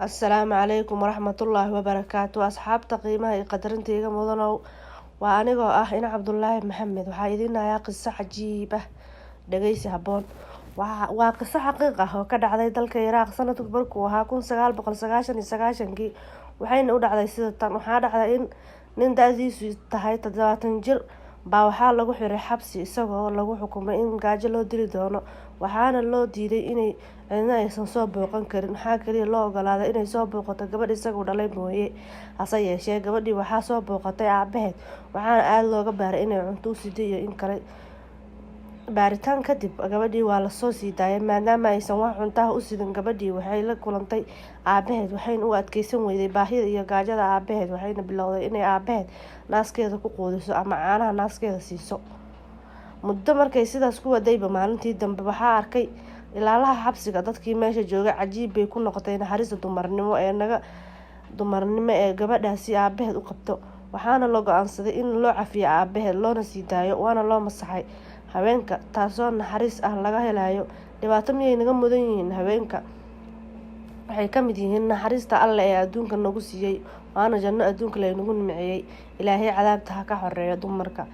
Assalaamu calaykum waraxmatullaahi wabarakaatu. Asxaabta qiimaha iyo qadarinta iga mudanow, waa anigoo ah Ina Cabdulaahi Maxamed. Waxaa idiin hayaa qiso cajiib ah, dhegeysi habboon. Waa qiso xaqiiq ah oo ka dhacday dalka Iraaq sanadku markuu ahaa 1999-kii, waxayna u dhacday sida tan. Waxaa dhacday in nin da-diisu tahay 70 jir baa waxaa lagu xiray xabsi, isagoo lagu xukumay in gaajo loo dili doono. Waxaana loo diiday inay cidna aysan soo booqan karin. Waxaa kaliya loo ogolaaday inay soo booqato gabadh isagu dhalay mooye. Hase yeeshee, gabadhii waxaa soo booqatay aabaheed, waxaana aada looga baaray inay cunto u siday iyo in kale. Baaritaan kadib, gabadhii waa lasoo sii daayay, maadaama aysan wax cuntaha u sidin. Gabadhii waxay la kulantay aabaheed, waxayna u adkeysan weyday baahida iyo gaajada aabaheed, waxayna bilowday inay aabaheed naaskeeda ku quudiso ama caanaha naaskeeda siiso. Muddo markay sidaas ku wadayba, maalintii dambe waxaa arkay ilaalaha xabsiga. Dadkii meesha joogay cajiib bay ku noqotay naxariista dumarnimo ee naga dumarnimo ee gabadhaasi aabaheed u qabto, waxaana la go-aansaday in loo cafiyo aabaheed loona sii daayo, waana loo masaxay. Haweenka taasoo naxariis ah laga helayo, dhibaato miyay naga mudan yihiin? Haweenka waxay ka mid yihiin naxariista Alle ee adduunka nagu siiyey, waana janno adduunka laynagu nimceeyey. Ilaahay cadaabta ha ka xoreeyo dumarka.